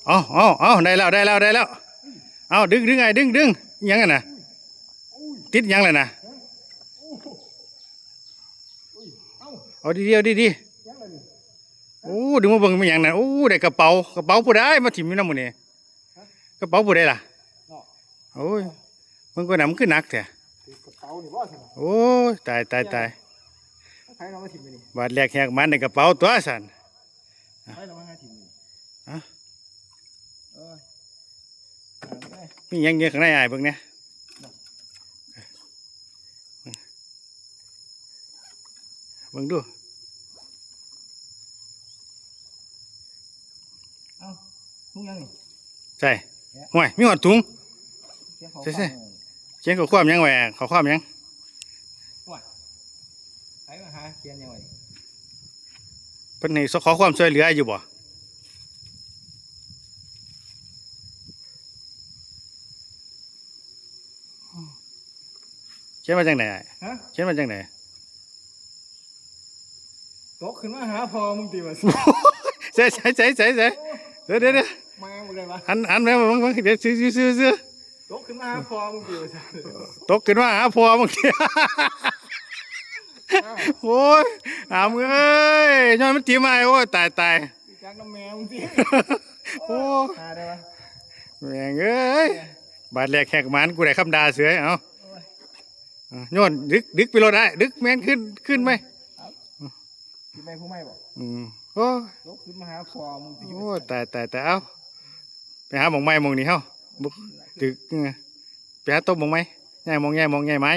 ເອົາ ເອົາ ເອົາ ໄດ້ແລ້ວ ໄດ້ແລ້ວ ໄດ້ແລ້ວ. ເອົາ ດຶງ ດຶງ ອ້າຍ ດຶງ ດຶງ. ອີ່ຫຍັງຫັ້ນນະ? ຕິດຫຍັງແລ້ວນະ? ເອົາດີໆ ເອົາດີໆ. ໂອ້ ດຶງມາເບິ່ງແມ່ນຫຍັງນະ? ໂອ້ ໄດ້ກະເປົາ ກະເປົາຜູ້ໃດມາຖິ້ມຢູ່ນຳມື້ນີ້? ກະເປົາຜູ້ໃດລະ? ໂອ້ຍ ເບິ່ງກ່ອນນະ ມັນຄືໜັກແທ້? ຖືກກະເປົານີ້ບໍ່ຊັ້ນນະ? ໂອ້ຍ ຕາຍ ຕາຍ ຕາຍ. ໃຜເອົາມາຖິ້ມມື້ນີ້? ບາດແລກແຫກໝານໄດ້ກະເປົາຕົວຊັ້ນ. ໃຜເອົາມາຫາຖິ້ມມື້ນີ້? ຮະ? ໂອ້ຍ ມີຫຍັງຢູ່ຂ້າງໃນອ້າຍເບິ່ງແດ່? ເບິ່ງດູ ເອົ້າ ທຸງຫຍັງນີ້? ໃສ່ ຫ້ວຍ ມີຮອດທຸງ. ໃສ່ ໃສ່ ຂຽນຂໍ້ຄວາມຫຍັງໄວ້? ຂໍ້ຄວາມຫຍັງ? ຫ້ວຍ ໃຜມາຫາຂຽນຫຍັງໄວ້? ເພິ່ນໃຫ້ຂໍຄວາມຊ່ວຍເຫຼືອຢູ່ບໍ່? ຂຽນວ່າຈັ່ງໃດອ້າຍ? ຮະ? ຂຽນວ່າຈັ່ງໃດ? ຕົກຂຶ້ນມາຫາພໍ່ມຶງຕິວ່າຊັ້ນ. ໃສ່ ໃສ່ ໃສ່ ໃສ່ ເດີ ເດີ ເດີ ມາບໍ່ໄດ້ວະ. ຫັນ ຫັນແມ່ເບິ່ງ ເບິ່ງ ເດີ ຊື່ ຊື່ ຊື່ ຊື່ ຕົກຂຶ້ນມາຫາພໍ່ມຶງຕິວ່າຊັ້ນ. ຕົກຂຶ້ນມາຫາພໍ່ມຶງຕິ. ອ້າວ ໂອ້ຍ ອາມເອີຍ ຍ້ອນມັນຕິມອ້າຍ. ໂອ້ຍ ຕາຍ ຕາຍ ຈັກນຳແມ່ມຶງຕິ. ໂອ້ຍ ຫາໄດ້ວະ ແມ່ງເອີຍ ບາດແລກແຫກໝານ ກູໄດ້ຄຳດ່າເສຍ. ເອົ້າ ໂອ້ຍ ໂຍນ ດຶກ ດຶກໄປໂລດອ້າຍ ດຶກແມ່ນຂຶ້ນ ຂຶ້ນໄປ. ຂຶ້ນໄປພູໃໝ່ບໍ່? ອືມ ໂອ້ຍ ຕົກຂຶ້ນມາຫາພໍ່ມຶງຕິ. ໂອ້ຍ ຕາຍ ຕາຍ ຕາຍ. ເອົ້າ ໄປຫາໝ່ອງໃໝ່ໝ່ອງນີ້ເຮົາ ບໍ່ຖືກ. ເອີ ໄປຫາຕົກໝ່ອງໃໝ່ ຍ້າຍໝ່ອງ ຍ້າຍໝ່ອງ ຍ້າຍໄມ້.